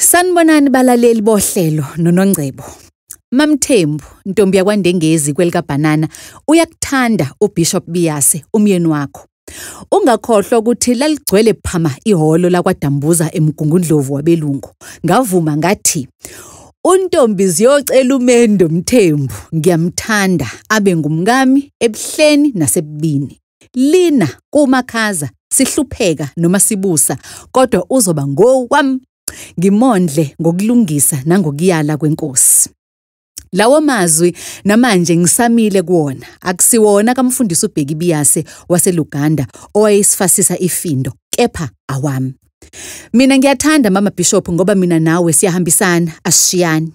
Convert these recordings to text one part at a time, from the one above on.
Sanibonani balaleli bohlelo noNongcebo. MaMthembu, ntombi yakwaNdengezi kwelikaBhanana, uyakuthanda uBishop Biyase, umyeni wakho. Ungakhohlwa ukuthi laligcwele phama ihholo lakwaDambuza eMgungundlovu wabelungu. Ngavuma ngathi, uNtombi ziyocela umendo Mthembu, ngiyamthanda, abe ngumkami ebuhleni nasebubini. Lina kumakhaza, sihlupheka noma sibusa, kodwa uzoba ngowami. Ngimondle ngokulungisa nangokuyala kwenkosi. Lawo mazwi namanje ngisamile kuwona, akusiwona kamfundisi uBheki Biyase waseLuganda owayesifasisa ifindo, kepha awami. Mina ngiyathanda Mama Bishop ngoba mina nawe siyahambisana, asishiyani.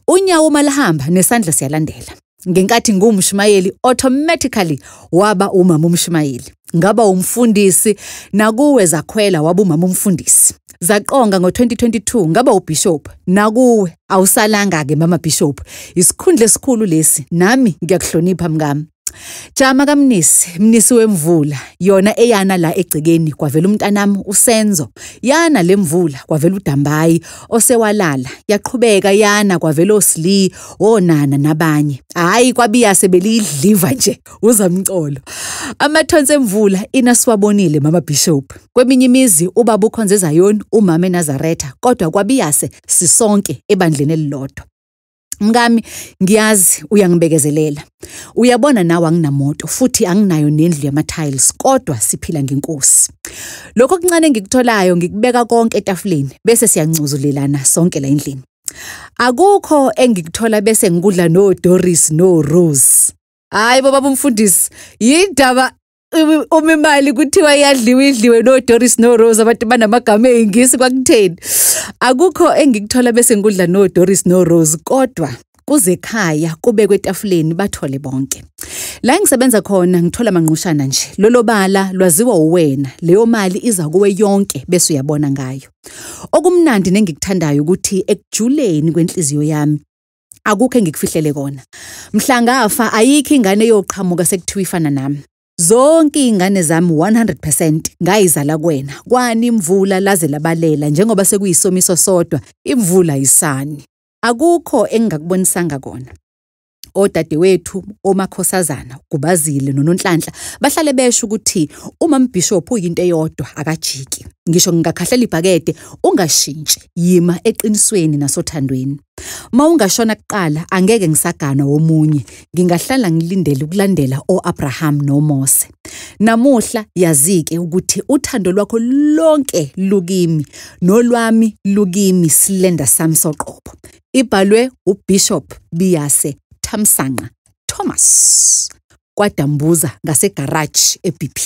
Unyawo uma lihamba nesandla siyalandela. Ngenkathi ngumshumayeli automatically waba umama umshumayeli. Ngaba umfundisi nakuwe zakhwela waba umama umfundisi. Zaqonga ngo-2022 ngaba ubishop nakuwe awusalanga ke Mama Bishop. Isikhundla esikhulu lesi nami ngiyakuhlonipha mngami. Jama kaMnisi, Mnisi wemvula, yona eyana la egcekeni kwavela umntanami uSenzo. Yana lemvula kwavela uDambayi osewalala. Yaqhubeka yana kwavela oSli, onana nabanye. Hayi kwaBiyase belidliva nje uzamcolo. Amathonsi emvula inasiwabonile Mama Bishop. Kweminye imizi ubaba ukhonze eZayoni, umama eNazaretha, kodwa kwaBiyase sisonke ebandleni elilodwa. Mkami, ngiyazi uyangibekezelela. Uyabona nawe anginamoto futhi anginayo nendlu yama-tiles, kodwa siphila ngenkosi. Lokho okuncane engikutholayo ngikubeka konke etafuleni bese siyancuzulelana sonke la endlini. Akukho engikuthola bese ngikudla no-Doris no-Rose. Hayi bo baba umfundisi, yindaba uma imali kuthiwa iyadliwa idliwe no-Doris no-Rose, abantu banamagama ey'ngisi kwakutheni. Akukho engikuthola bese ngikudla no-Doris no-Rose, kodwa kuze ekhaya kubekwe etafuleni bathole bonke. La engisebenza khona ngithola manqushana nje. Lolo bala lwaziwa uwena, leyo mali iza kuwe yonke bese uyabona ngayo. Okumnandi nengikuthandayo ukuthi ekujuleni kwenhliziyo yami akukho engikufihlele kona. Mhla ngafa ayikho ingane eyoqhamuka sekuthiwa ifana nami. Zonke iy'ngane zami 100% ngayizala kuwena. Kwani imvula laze labalela njengoba sekuyisomiso sodwa, imvula isani. Akukho engingakubonisanga kona. Odadewethu, omakhosazana, Gubazile noNonhlanhla bahlale besho ukuthi umama Bishop uyinto eyodwa akajiki. Ngisho ngingakhahlela ibhakede ungashintshi, yima eqinisweni nasothandweni. Uma ungashona kuqala angeke ngisaganwa womunye, ngingahlala ngilindele ukulandela o-Abraham noMose. Namuhla yazike ukuthi uthando lwakho lonke lukimi nolwami lukimi silenda sami soqobo. Ibhalwe uBishop Biyase Thamsanqa Thomas kwaDambuza ngasegaraji eBP.